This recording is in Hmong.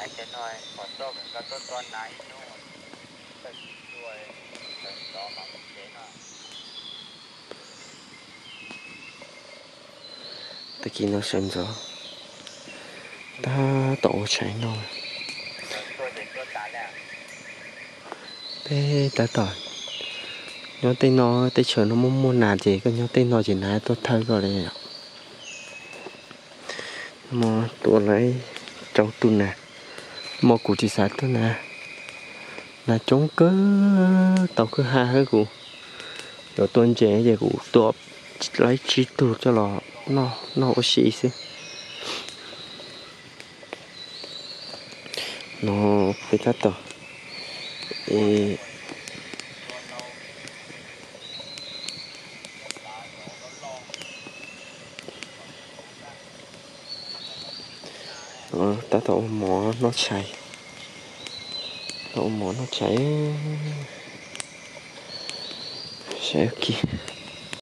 Tag kis no sawv ntxov tab tom ua tshais noj. Peb tab tom nyob tej no, teb chaws no muaj muaj nas ces koj nyob tej no ces nas tuaj thawj koj li. Mus tua lawv rau tus nas, mas kuv tsis xav tua nas, nas coob kawg, tau kwj ha hab kuv. Yuav tua ntses ces kuv tua lawv tsib tug coj los noj ua si xwb. No peb tab tom, tab tom ua mov noj tshais, ua mov noj tshais, saib kiag.